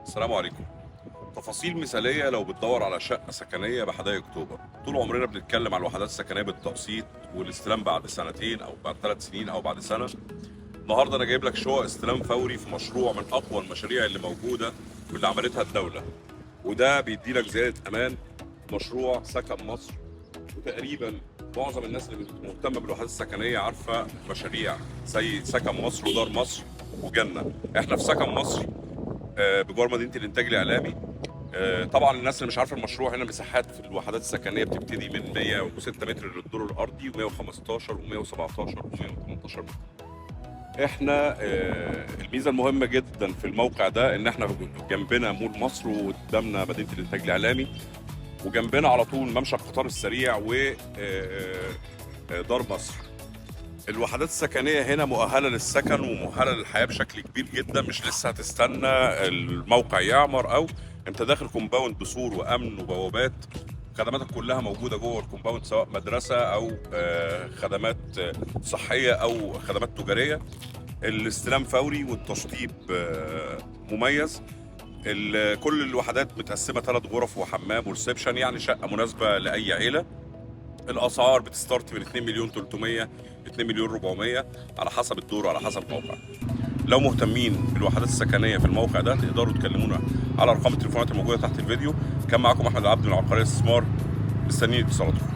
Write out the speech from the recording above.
السلام عليكم. تفاصيل مثالية لو بتدور على شقة سكنية بحدائق أكتوبر. طول عمرنا بنتكلم على الوحدات السكنية بالتقسيط والاستلام بعد سنتين أو بعد 3 سنين أو بعد سنة. النهاردة أنا جايب لك شقق استلام فوري في مشروع من أقوى المشاريع اللي موجودة واللي عملتها الدولة، وده بيدي لك زيادة أمان. مشروع سكن مصر، وتقريبا معظم الناس اللي مهتمة بالوحدات السكنية عارفة مشاريع زي سكن مصر ودار مصر وجنة. احنا في سكن مصر بجوار مدينة الإنتاج الإعلامي. طبعا الناس اللي مش عارفه المشروع هنا، مساحات في الوحدات السكنية بتبتدي من 106 متر للدور الارضي، و115 و117 و118 متر. احنا الميزة المهمة جدا في الموقع ده ان احنا جنبنا مول مصر، وقدامنا مدينة الانتاج الاعلامي، وجنبنا على طول ممشى القطار السريع و دار مصر. الوحدات السكنية هنا مؤهلة للسكن ومؤهله للحياة بشكل كبير جدا، مش لسه هتستنى الموقع يعمر، او انت داخل compound بسور وامن وبوابات، خدماتك كلها موجودة جوه ال compound، سواء مدرسه او خدمات صحية او خدمات تجاريه. الاستلام فوري والتشطيب مميز. كل الوحدات متقسمه 3 غرف وحمام و reception، يعني شقه مناسبة لاي عيله. الاسعار بت start من 2 مليون 300، 2 مليون 400، على حسب الدور وعلى حسب الموقع. لو مهتمين بالوحدات السكنية في الموقع ده تقدروا تكلمونا على ارقام التليفونات الموجودة تحت الفيديو. كان معاكم احمد العبد من عقارية استثمار، مستنيين اتصالاتكم.